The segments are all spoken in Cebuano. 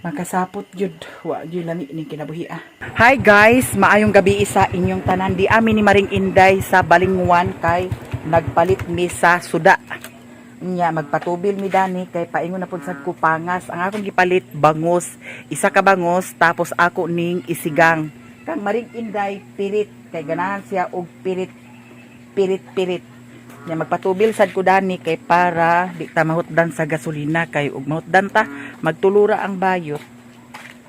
Makasapot gyud, wa gyud lami ning kinabuhi ah. Hi guys, maayong gabi sa inyong tanan. Di amin ni Maring Inday sa Balingwan kay nagpalit mi sa suda. Nya magpatubil mi dani kay paingon na pud sad ko pangas. Ang akong gipalit bangos, isa ka bangos, tapos ako ning isigang. Kang Maring Inday pirit kay ganahan siya og pirit pirit pirit. Nya magpatubil sad ko dani kay para di ta mahutdan sa gasolina, kay ug mahutdan ta magtulura ang bayot.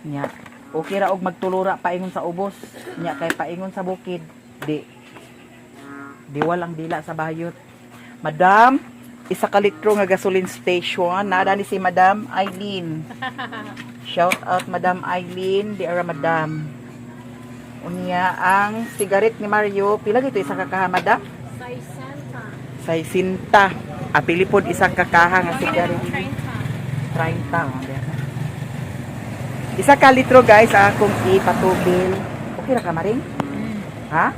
Nya okay ra og magtulura paingon sa ubos. Nya kay paingon sa bukid di di walang dila sa bayot. Madam, isa ka litro nga gasoline station. Naa ni si Madam Eileen. Shout out, Madam Eileen, di ara Madam. Unya ang sigaret ni Mario, pila gito isa ka kaha, Madam? Saisinta. Apili pod isa ka kaha nga sigaret. 30. Oh, di. Isa ka litro guys akong ipatubil. Okay ra ka, Maring? Ha?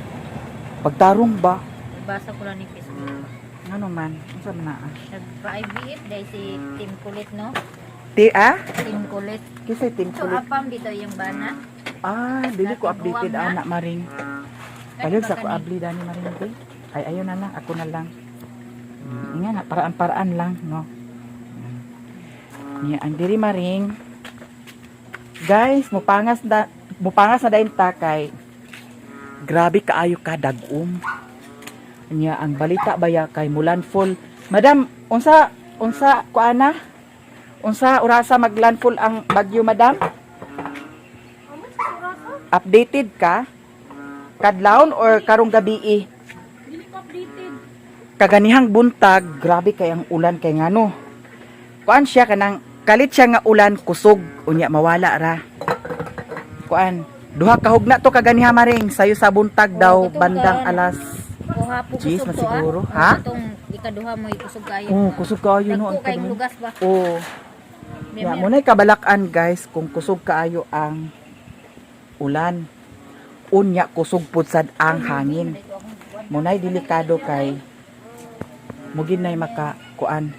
Pagtarong ba? Basa ko lang ni Facebook. Ano man? Unsa man naa? Nagpa-IVF dahil si Team Kulit, no? Ti ah? Team Kulit. Kisay Team So, Kulit? apam dito yung bana. Ah, dili ko updated Natibuwang na. ana, Maring. Palihog sa ko abli dani, Maring di. Ay, ayaw na lang, ako na lang. Nga na, paraan-paraan lang, no. Niya ang diri, Maring. Guys, mupangas na dayon ta kay grabe kaayo ka dagom. Niya ang balita baya kay mulandfall. Madam, unsa unsa kuana? Unsa orasa maglandfall ang bagyo, madam? Updated ka? Kadlawon or karong gabi? Kaganihang buntag, grabe kay ang ulan kay ngano. Kuan siya kanang kalit siya nga ulan kusog, unya mawala ra. Kuan, duha ka hugna to kaganiha, Maring, sayo sa buntag daw Oh, katong bandang kan. alas. Kuha po Jeez, kusog na to, ah. siguro. Ha? Itong ikaduha mo, kusog kayo. Oh, kusog kaayo no. Dagko Ang kayong tagal. lugas ba? Oh. Ya, muna'y kabalakan guys kung kusog kaayo ang ulan. Unya kusog pud sad ang hangin. Muna'y delikado kay mugin nay maka kuan,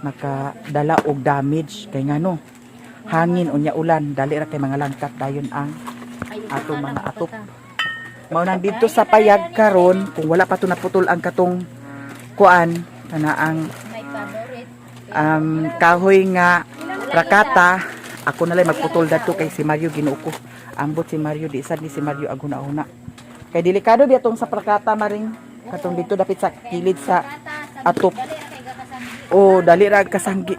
makadala og damage kay ngano hangin unya ulan, dali ra kay mga langkat dayon ang ato mga atop. Mao nang didto sa payag karon kung wala pa to naputol ang katong kuan kana ang May favorite. Kahoy nga rakata, ako na lang magputol dadto kay si Mario, Ginoo ko. Ambot si Mario, di sad ni si Mario aguna-una. Kay delikado biya tong sa prakata, Maring, katong dito dapit sa kilid sa atop. Dali ra kay gakasanggi. Oh, dali ra kasanggi.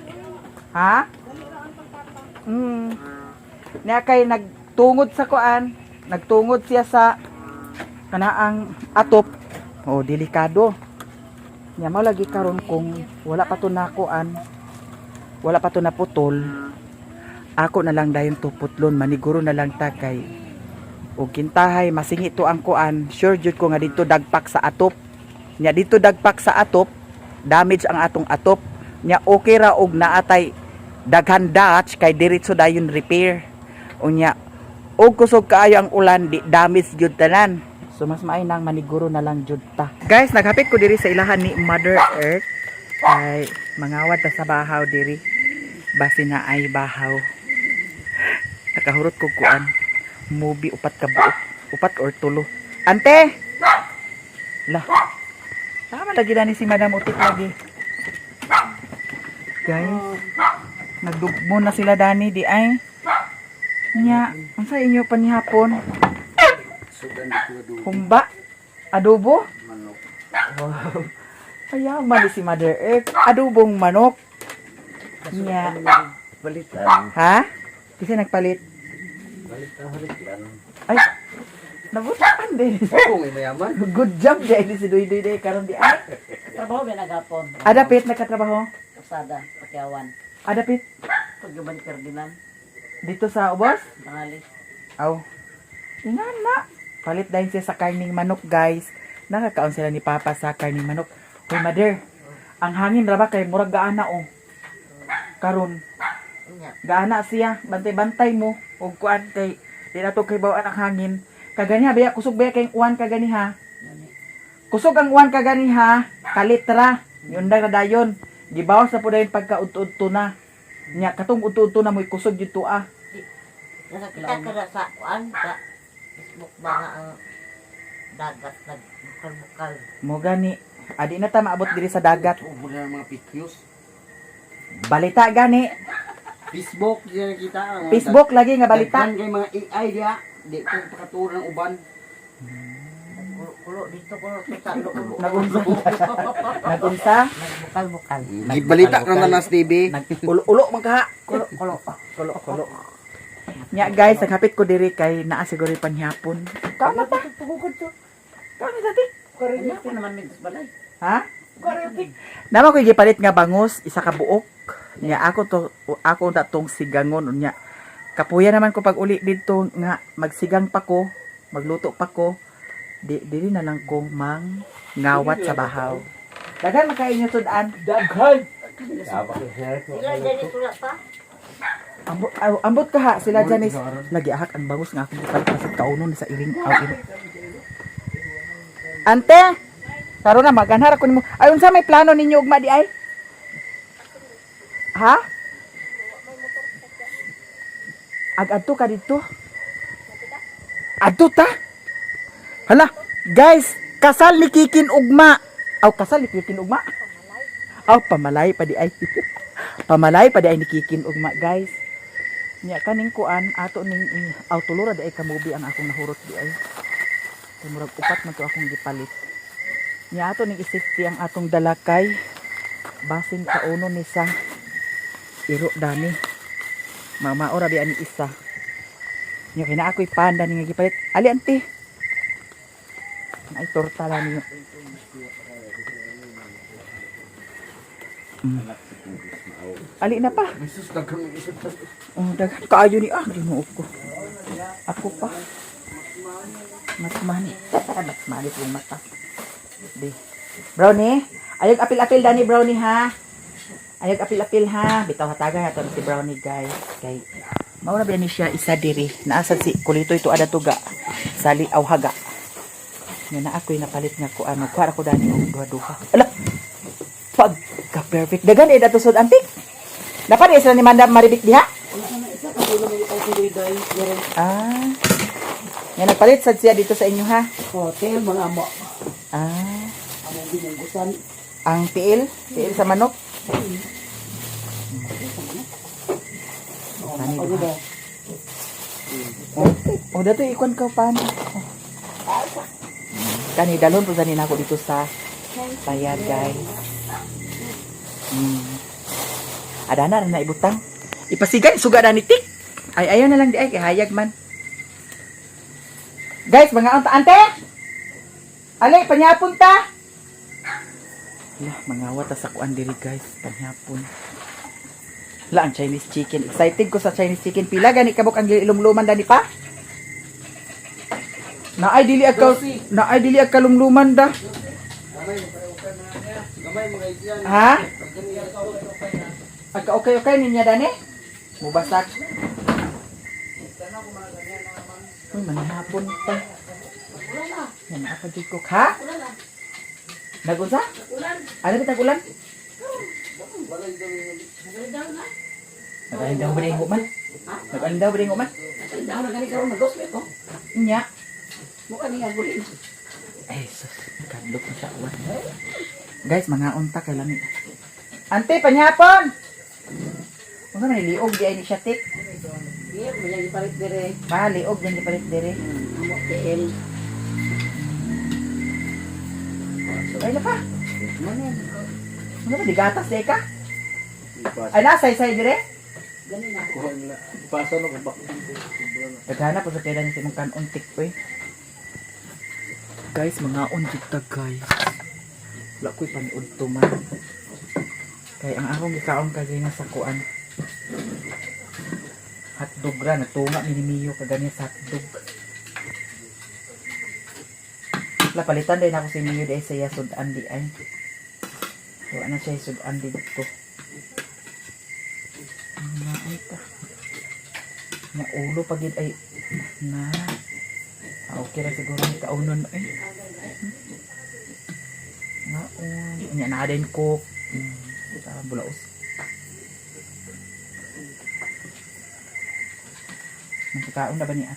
Ha? Niya kay nagtungod sa kuan, nagtungod siya sa kanaang atop. Oh, delikado. Nya mao lagi karon kung wala pa to nakuan, wala pa to naputol. Ako na lang dayon tuputlon, maniguro na lang ta kay og kintahay masingi to ang kuan, sure jud ko nga dito dagpak sa atop. Nya dito dagpak sa atop, damage ang atong atop. Nya okay ra og naatay daghan Dutch kay diretso dayon repair. Unya og kusog kaayo ang ulan, di damage jud tanan. So mas maay nang maniguro na lang jud ta. Guys, naghapit ko diri sa ilahan ni Mother Earth kay mangawad ta sa bahaw diri. Basi na ay bahaw. Nakahurot ko kuan. Movie upat ka buok. Upat or tulo. Ante! Lah. Tama lagi na ni si Madam Utik lagi. Guys, nagdugmo na sila dani di ay. Nya, unsa inyo panihapon? Humba? Adobo? Manok. Wow. Ayaw man ni si Mother Earth. Adobong manok. Nya. Balitan. Ha? Kasi nagpalit. Balitan haliklan. Ay, nabutaan din. Kung mayaman. Good job di si Duy Duy di karon di ay. Trabaho ba nagapon? Adapit nagkatrabaho. Kasada, Pakyawan. Adapit Paggaban Ferdinand, dito sa ubos. tangali. Aw. Ingan na. Palit dahil siya sa karning manok, guys. Nakakaon sila ni Papa sa karning manok. Hoy, mother. Ang hangin ra ba kay murag gaana oh. Karon, Unya. gaana siya. Bantay-bantay mo og kuan kay di na to kay bawaan ang hangin. Kaganiha baya kusog baya kay uwan kaganiha. Gani. Kusog ang uwan kaganiha, kalitra. Yun na dayon. Gibawas na po dayon pagka udto na. Nya katong udto-udto na mo'y kusog jud ah. Nakakita ka na sa kuan sa Facebook ba nga ang dagat nagbukal-bukal. Mo gani adi na ta maabot diri sa dagat. Ubo na ang mga pictures. Balita gani. Facebook, di na nakita. Ang mga Facebook lagi nga balita. Daghan kay mga AI diha. Di ko pakaturan ang uban. Kulo dito kulo sa loob. Nagunsa. Nagunsa. Nagbukal-bukal. Gibalita ka na nas TV. Nag ulo man ka. Kulo kulo. Kulo kulo. Nya guys, naghapit ko diri kay naa siguro panghapon. Kaon na ta. Kaon na ta ti. Kanya ko naman mintos balay. Ha? Nama ko gipalit nga bangus, isa ka buok. Nya ako to ako na tong sigangon unya. Kapuya naman ko pag uli didto nga magsigang pa ko, magluto pa ko. Di dili na lang ko mang ngawat sa bahaw. Daghan makain nyo sudan. Daghan. Sila dyan sula pa. Ambot, aw, ambot ka ha sila Janice. Lagi ahak ang bangus nga akong gipalit sa kaunon sa iring aw iring. Ante, karon na maganhar ako nimo. Ay unsa may plano ninyo ugma di ay? Ha? Ag adto ka didto. Adto ta. Hala, guys, kasal ni Kikin ugma. Aw kasal ni Kikin ugma. Aw pamalay pa di ay. Pamalay pa di ay ni Kikin ugma, guys. Nya kaning kuan ato ning aw tulura di ay kamubi ang akong nahurot di ay. Kay murag upat man to akong gipalit. Nya ato ning i-safety ang atong dalakay. Basin kauno ni sa iro dani. Mamao ra bi ani isa. Nya kay naa ako'y panda ni nga gipalit. Ali ante. Ay torta lang ninyo. Ali na pa. Jesus, daghan ng isip. Oh, daghan kaayo ni ah, Ginoo ko. Ako pa. Mas mani. Mas mani pong mata. Di. Brownie, ayog apil-apil dani brownie ha. Ayog apil-apil ha. Bitaw hatagan ato si brownie guys. Kay mao na ba ni siya isa diri. Naasad si kulito ito ada tuga. Sali aw haga. Nga na ako'y napalit nga ko ano. Kuha ako dani og duha-duha. Ala. Pagka perfect. Dagan eh dato sud antik. Dapat eh sila ni Mandam Maribik diha. Ah. Nga nagpalit sad siya dito sa inyo ha. Hotel mga mo. Ah. Among binunggusan. Ang tiil, tiil sa manok. Tani duha. Oh, oh dato ikuan ka pa. Oh. Kani dalon po sani nako dito sa bayad guys. Adana ra na ibutang. Ipasigan suga na ni tik. Ay ayaw na lang di ay kay hayag man. Guys, mga unta ante. Ale, panyapon ta. Lah, mangawat ta sa kuan diri guys, panyapon. La ang Chinese chicken. Excited ko sa Chinese chicken. Pila gani kabok ang ilumluman dani pa? Naay dili ag naay dili ag kalumluman da. Gamay mga isyan. Ha? Agka okay okay ninya dani? Mubasak. Uy, manahapon pa. Yan ako jud ko ha? Nagunsa? Ano ba tag-ulan? Nag-alin daw ba na yung human? Nag-alin daw ba na yung human? Daw na gani karon mag-gospe ko. Nya. Mukha ni nga gulin. Ay, sus. Kadlok na siya. Uwan. Guys, mga unta kay lami. Ante, panyapon! Unsa man liog di ay ni siya tik. Iya, may ipalit dire. Ma, liog yan gipalit diri. Amo TL. Ay na pa. Ano ba, digatas di ka? Ay, nasa say dire? Gani na. Pasa no kung bakit. Daghana po sa kailan sa imong kanon tik oy. Guys, mga on jud ta guys. Wala ko'y paniud to man. Kay ang akong gikaon kagay na sa kuan. Hotdog ra natunga ni Mio kaganiya sa hotdog. La palitan din ako si Mio di ay saya sudan di ay. Wa na siya sudan dito. Na ay ta. Na ulo pagid ay na. Ah, okay ra siguro ni kaunon ay. Naon. Nya na din ko. Bulaos. Nagkakaon na ba niya?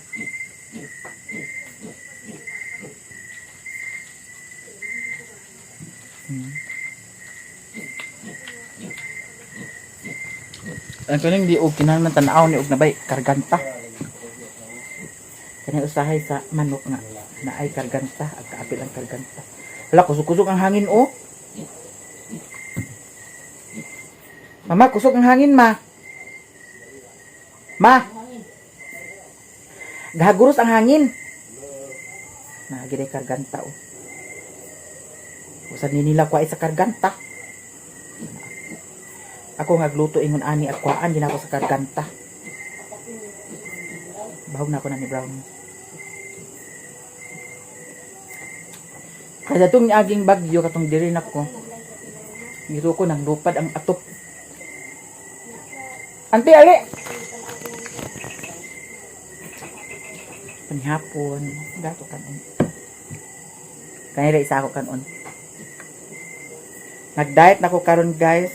Ang kaning di og kinahanglan tan-aw ni og nabay karganta. Kani usahay sa manok nga naay karganta, ag kaapil ang karganta. Hala, kusog-kusog ang hangin oh. Mama, kusog ang hangin, ma. Ma. Gahaguros ang hangin. Nagiday karganta oh. Usad ni nila kuha sa karganta. Ako nga gluto ingon ani at kuhaan din ako sa karganta. Bahog na ako na ni Brown. Kaya itong aging bagyo katong diri nako. Gito ko nang lupad ang atop. Ante ali. Panihapon, gato kanon. Kanila isa ako kanon. Nag-diet na ko karon, guys.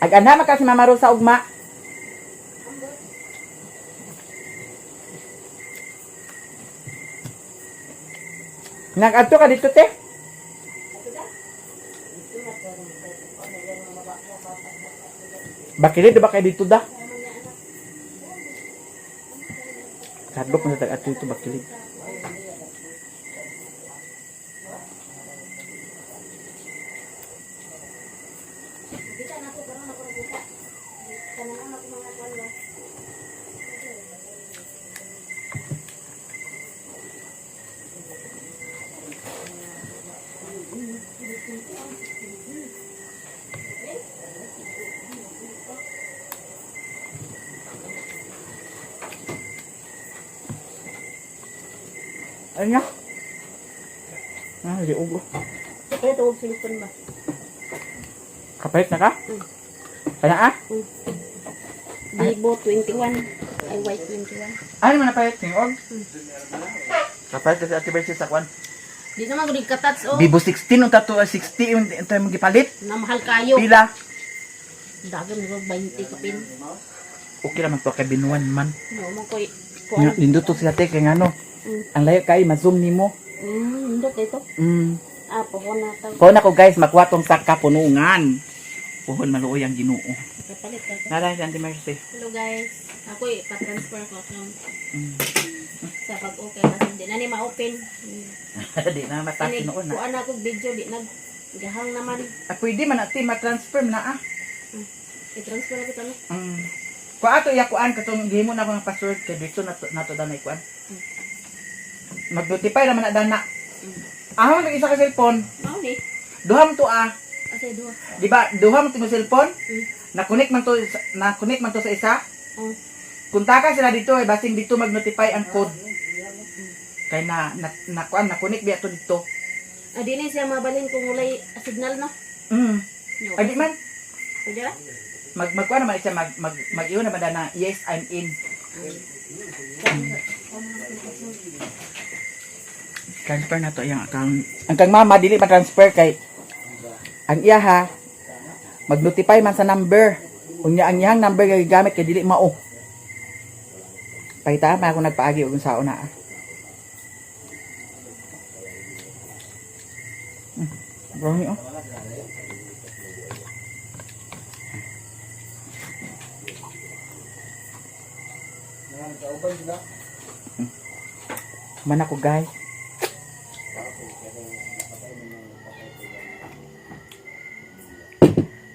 Ag-ana man ka si Mama Rosa ugma. Nag-adto ka dito, te? Bakili, di ba kayo dito da? Kadlok na sa tag-adto dito, bakili. Ayun na. Ah, di ugo. Kaya tawag cellphone ba? Kapalit na ka? Kana ah? Vivo 21. Ay, Y21. Ano man napalit? Tingog? Kapalit kasi Ate Bercy sa kwan. Di naman ko katats oh. Vivo 16 ang tato 60 yung tayo mong gipalit. Na mahal kayo. Pila? Dagan mo 20 kapin. Okay naman to kay binuan man. No mo koy. Nga, Nindot to sila te kay ngano. Ang layo kay ma-zoom nimo. Nindot ito. Ah, pohon na tao. Kuha na ko guys, makuha tong saka punungan. Puhon maluoy ang Ginoo. Kapalit ka. Nara si Auntie Mercy. Hello guys. Ako pa-transfer ko account sa pag-okay kasi di na ni ma-open. Di na matasi Kani noon na. kuan ako video di nag gahang naman. Ah, pwede man ate ma-transfer na ah. I-transfer na kita no. Kuha ato iya kuan katong gihimo na ako ng password kay dito nato nato danay kuan. Mag-notify naman na dana. Ahon lang isa ka cellphone. Mao ni. Duha man to ah. Asa duha. Di ba? Duha man to cellphone. Mm. Na-connect man to na-connect man to sa isa. Oh. Kung taka sila dito eh basing dito mag-notify ang code. Kay na na, na kuan na connect biya to dito. Ah, di na siya mabalhin kung walay signal no. No. Ay di man Pwede ba? mag magkuan naman siya mag mag mag-iwan naman na yes I'm in. Transfer na to iyang account. Ang kang mama dili ma-transfer kay ang iya ha mag-notify man sa number. Unya ang iyang number nga gigamit kay dili mao. Pahitaan pa ako nagpaagi og sao na. Ah. Brownie oh. Man ako guys.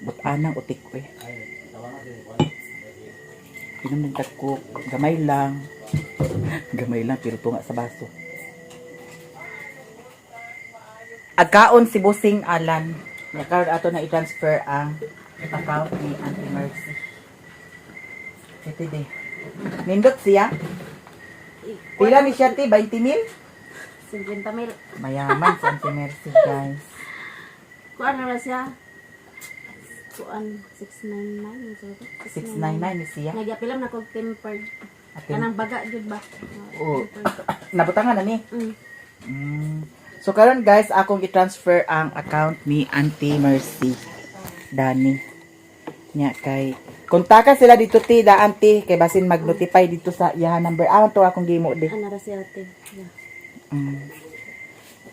Butanang utik ko eh. Inom ng tagkok. Gamay lang. Gamay lang pero tunga sa baso. Agkaon si Busing Alan. Nakaroon ato na i-transfer ang account ni Auntie Mercy. Ito de. Nindot siya. Pila ni siya ti? 20 mil? 50 mil. Mayaman si Auntie Mercy, guys. Kuan na ba siya? Kuan 699 so 699 ni siya. Nagyapilam na kog tempered. Ate, Kanang baga jud ba? Oo. Nabutangan na ni. So karon guys, akong i-transfer ang account ni Auntie Mercy Dani. Nya kay kontaka sila dito ti da auntie kay basin mag-notify dito sa iyaha number. Ah, to akong gimo di. Ana ra si ate. Yeah.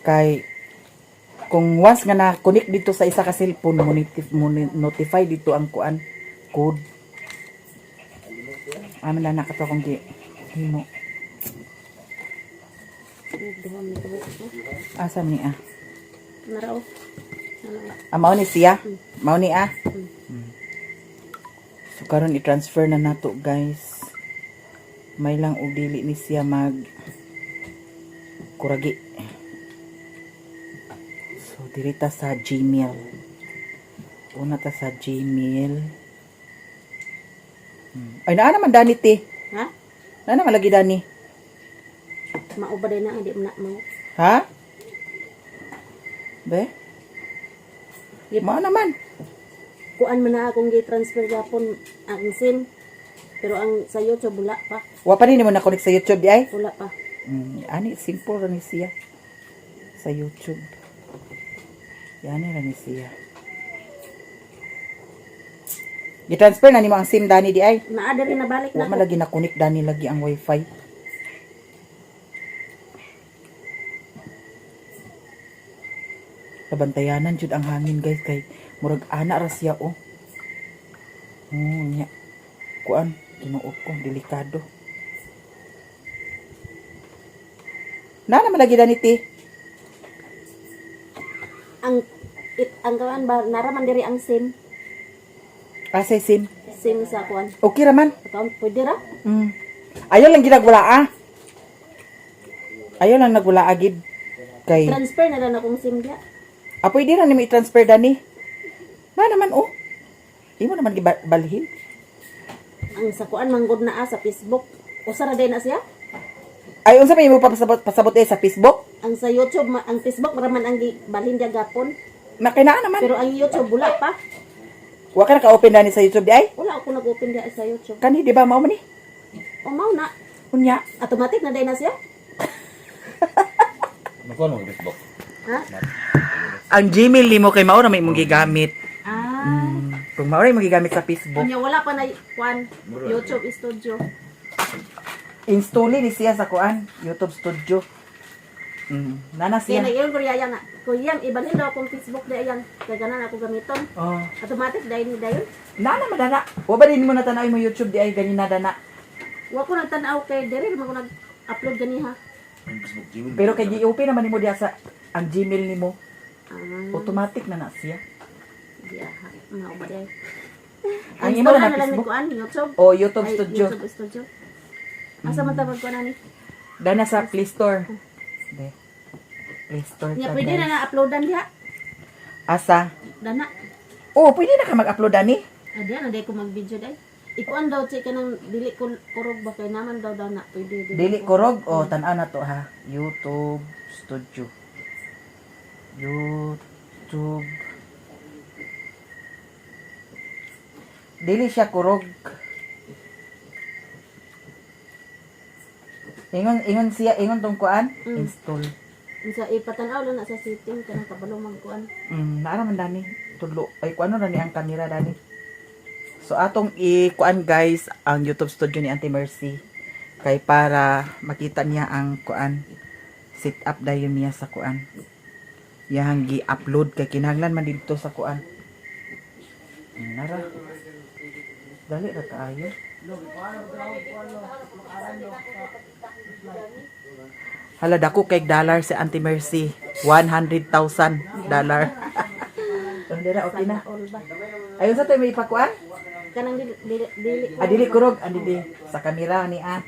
Kay kung once nga na connect dito sa isa ka cellphone, mo notify dito ang kuan code. Aman na nakato akong gi himo. Duha mi ko. Asa ni ah? Nara oh. Ano? Ah, mao ni siya? Mao ni ah? So karon i-transfer na nato guys. May lang og dili ni siya mag kuragi. So diri ta sa Gmail. Una ta sa Gmail. Ay naa naman dani ti. Ha? Naa naman lagi dani. Mao ba day na hindi man na mao. Ha? Be? Mao naman. Kuan man na akong gi-transfer gapon ang SIM. Pero ang sa YouTube wala pa. Wa pa rin mo na connect sa YouTube di ay? Wala pa. Ani simple ra ni siya sa YouTube. Yani ra ni siya. Gi-transfer na nimo ang SIM dani di ay. Naa diri na balik Wa na man ko. lagi na connect dani lagi ang wifi. Nabantayanan jud ang hangin guys kay murag ana ra siya oh. Oh, nya. Kuan, tinuod ko delikado. Na naman lagi dani ti. Ang it ang kuan ba nara man diri ang SIM. Asa SIM? SIM sa kuan. Okay ra man. Account pwede ra. Ayaw lang ginagwala ah. Ayaw lang nagwala agid kay Transfer na lang akong SIM diya. Apoy di ra nimo i-transfer dani. Na naman oh. Imo naman gibalhin. Ang sa kuan manggod na ah, sa Facebook. Usa ra day na siya. Ay unsa may imo pasabot pasabot eh sa Facebook? Ang sa YouTube ang Facebook ra man ang gibalhin diya gapon. Na kay naa naman. Pero ang YouTube wala pa. Wa ka naka-open dani sa YouTube di ay? Wala ako nag-open diya sa YouTube. Kani di ba mao man ni? O mao na. Unya. Automatic na day na siya. Nakuha mo Facebook. Ha? Ang Gmail nimo kay mao ra may imong gigamit. Ah. Kung mao ra imong gigamit sa Facebook. Unya wala pa na kuan YouTube studio. Install ni siya sa kuan YouTube Studio. Nana Kaya siya. nag-iyon ko riya nga. Kuyang ibalhin daw akong Facebook di ayan. Kay ganan ako gamiton. Oh. Automatic dayon ni dayon. Nana madana. Wa ba din mo natanaw mo YouTube di ay ganina dana. Wa ko nagtan-aw kay diri man ko nag-upload ganiha. Ang Facebook Gmail. Pero kay gi-open naman nimo diya sa ang Gmail nimo, Ah, automatic na na siya. diya ha. Mao ba day? Ang imo na na lang ni Facebook kuan YouTube. o YouTube Ay, Studio. YouTube Studio. Asa man tawag kuan ani? Dana sa Play Store. De. Play Store Nya ka, pwede guys. na na-uploadan diha. Asa? Dana. Oh, pwede na ka mag-upload ani. Ah, diya na day ko mag-video day. Ikuan daw che kanang dili ko kurog ba kay naman daw daw na pwede Dili kurog o tan-aw na to ha. YouTube Studio. YouTube. Dili siya kurog. Ingon ingon siya ingon tong kuan install. Unsa ipatan-aw lang na sa setting kanang kabalo man kuan. Naa naman dani tudlo ay kuano na ni ang kamera dani. So atong i-kuan guys ang YouTube studio ni Auntie Mercy kay para makita niya ang kuan sit up dayon niya sa kuan. Iyang gi-upload kay kinahanglan man didto sa kuan. Nara. Dali ra kaayo. Hala dako kay dollar si Auntie Mercy. $100,000 dollar. Hindi na, okay na. All ba? Ayun sa tayo may ipakuan? Kanang dili dili dili Ah, dili kurog. Ah, dili. Sa kamera ni ah.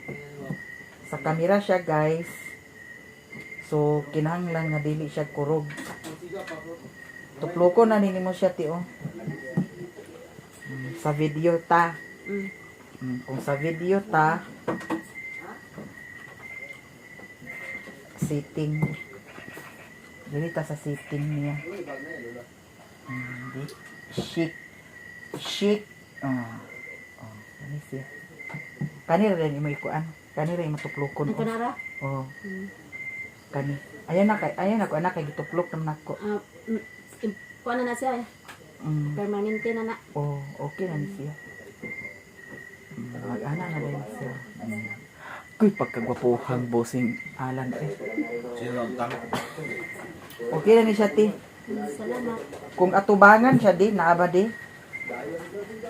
Sa kamera siya, guys. So, kinahanglan nga dili siya kurog. Tuploko na nini mo siya, ti, oh. Sa video ta. Kung sa video ta, sitting. Dili ta sa sitting niya. Di. Chic. Chic. Oh. Oh, kani siya. Kani ra rin imo ikuan. Kani ra imo tuplokon. Ang kanara. Oh. Kani. Ayan na kay, ayan ako anak kay gituplok naman ako. Ah, kuan na na siya eh. Permanente na na. Oh, okay na ni siya. Mag-ana na din siya. Kuy, pagkagwapuhang bossing Alan eh. Sino ang tang? Okay na ni siya, ti. Salamat. Kung atubangan siya, di, naaba di.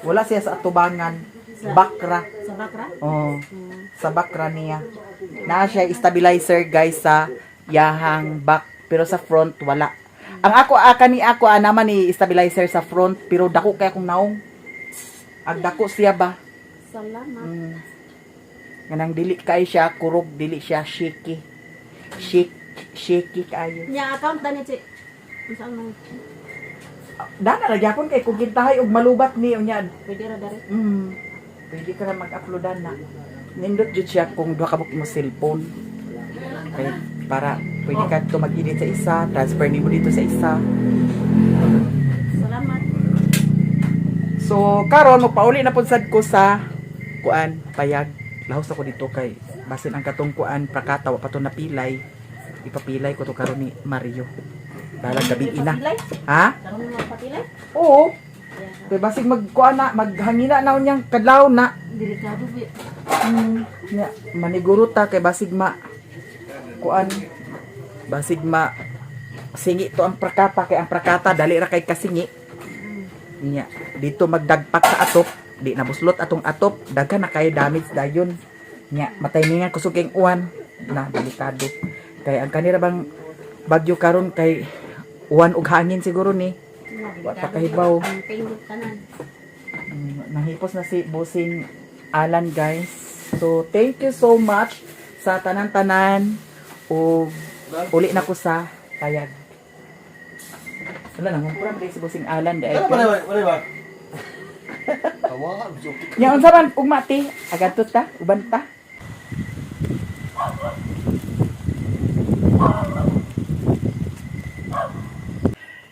Wala siya sa atubangan. Bakra. Sa bakra? Oh, sa bakra niya. Naa siya stabilizer guys sa yahang back pero sa front wala. Ang ako aka ni ako naman ni stabilizer sa front pero dako kay akong naong. Ag dako siya ba? Salamat. Kanang dili kay siya kurog, dili siya shaky. Shake, shaky kaayo. Nya account tani chi. Unsa man? Dana ra gyapon kay kung gintahay og malubat ni unya. Pwede ra dere. Pwede ka ra mag-uploadan na. Nindot jud siya kung duha ka mo cellphone. Kay para pwede ka to mag-edit sa isa, transfer nimo dito sa isa. Salamat. So karon mopauli na pud sad ko sa kuan payag. Lahos ako dito kay basin ang katong kuan prakata wa pa to napilay. Ipapilay ko to karon ni Mario. Balag gabi ina. Patilay? Ha? Karon mo patilay? Oo. Yeah. Kay basig magkuan na, maghangina na unyang kadlaw na. Delikado bi. Nya, maniguro ta kay basig ma kuan basig ma singi to ang prakata kay ang prakata dali ra kay kasingi. Nya, dito magdagpak sa atop, di na buslot atong atop, daghan na kay damage dayon. Nya, matay ningan kusog kay uwan na delikado. Kay ang kanira bang bagyo karon kay uwan ug hangin siguro ni. Wa pa kahibaw. Ang tingog tanan. Nahipos na si Bossing Alan guys. So thank you so much sa tanan-tanan o uli na ko sa payag. Wala nang kumpura si Bossing Alan di ay. Wala ba? Wala ba? Tawa ka, joke. Nya unsa man ugma ti? Agad ta, uban ta.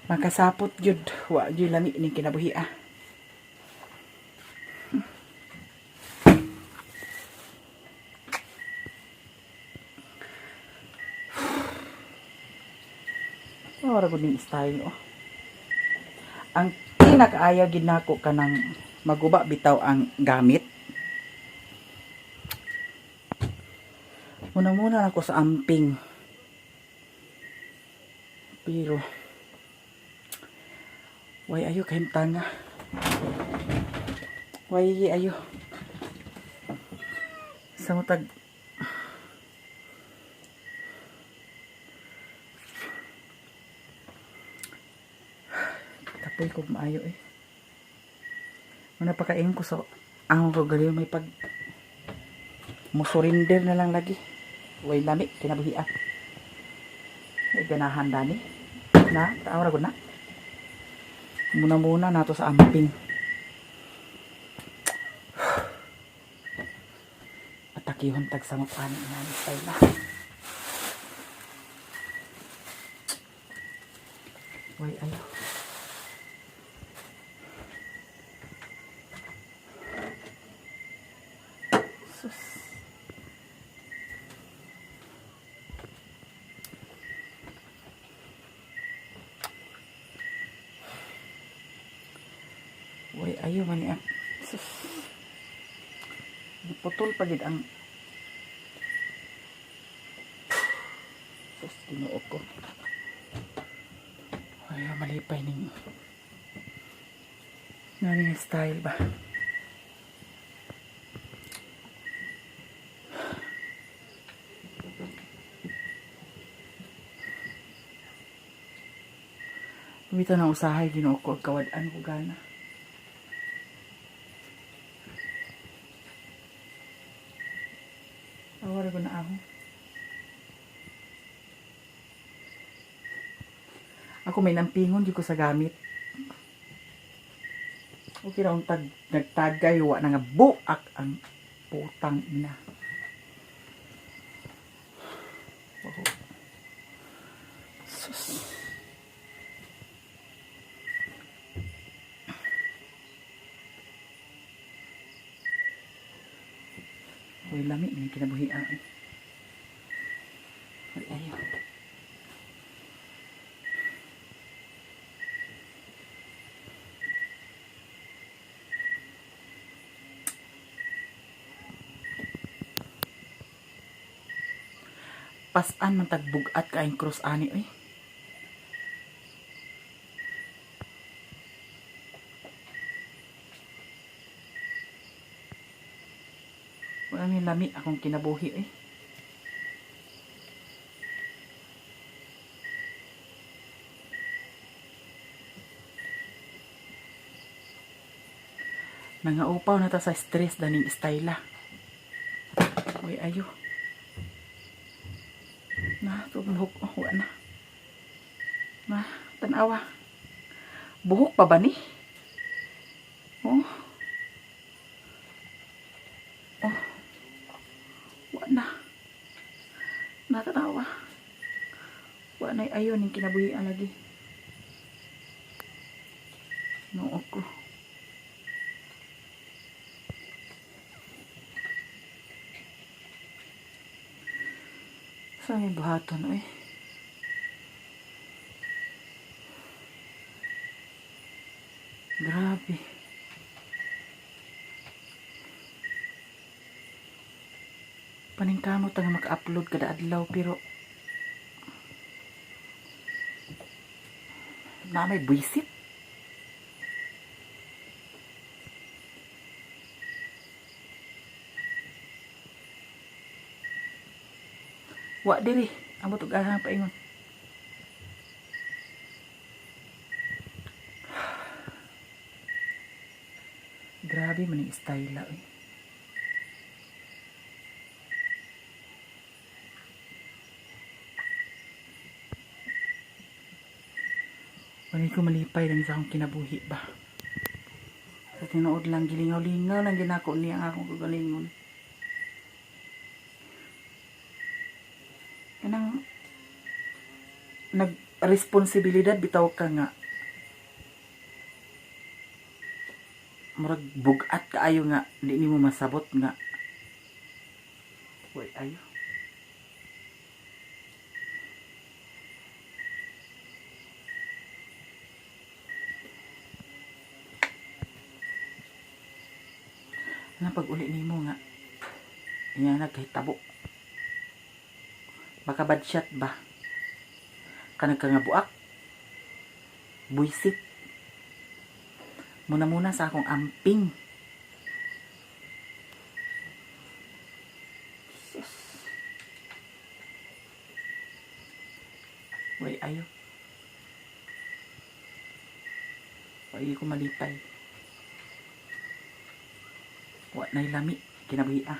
Makasapot gyud, wa gyud lami ning kinabuhi ah. Wala gud ning style oh. Ang pinakaayaw gid nako kanang maguba bitaw ang gamit. Muna-muna ako sa amping. Pero way ayo kahimtanga. Way ayo. Sa mutag kapoy ko maayo eh. Muna pakain ko sa ang ko galiw may pag musurrender na lang lagi. Way lami kinabuhi ah. Ay ganahan dani. Na, tao ra gud na. Muna-muna nato sa amping. Atakihon tag sa mukha ni inani style na. Way ayo. Sus. Uy, ayaw man niya. Sus. Giputol pa gid ang Sus, Ginoo ko. Ayaw, malipay ning Ngani nga style ba? Bitaw na usahay Ginoo ko kawad-an ko gana. Awara ko na ako. Ako may nampingon di ko sa gamit. Okay ra tag nagtagay wa na nga buak ang putang ina. Wow. Sus. Uy, lami ng kinabuhi ang eh. Ay, ayaw. Pasan man tagbugat kaayong cross ani oy. Wala may lami akong kinabuhi eh. Nangaupaw na ta sa stress daning styla. Uy, ayo. Na, ito buhok. Oh, wala na. Na, tanawa. Buhok pa ba ni? Oh. Oh. Wala na. Natanawa. Wala na ayo ning kinabuhian lagi. Noo ko. Sa may buhaton, oy. Grabe. Paningkamot nga maka-upload kada adlaw pero na may buisit. Wa diri, amot og ahang paingon. Grabe man ang style eh. Wala ko malipay lang sa akong kinabuhi ba. Sa tinuod lang, gilingaw-lingaw lang ginako niya ang akong kagalingon. Kanang nagresponsibilidad bitaw ka nga murag bugat kaayo nga di nimo masabot nga way ayo. Na pag uli nimo nga iya nagkahitabo, baka bad shot ba kanang ka nga buak buisit. Muna muna sa akong amping. Sus. Way ayo. Way ko malipay. Wa na'y lami kinabuhi ah.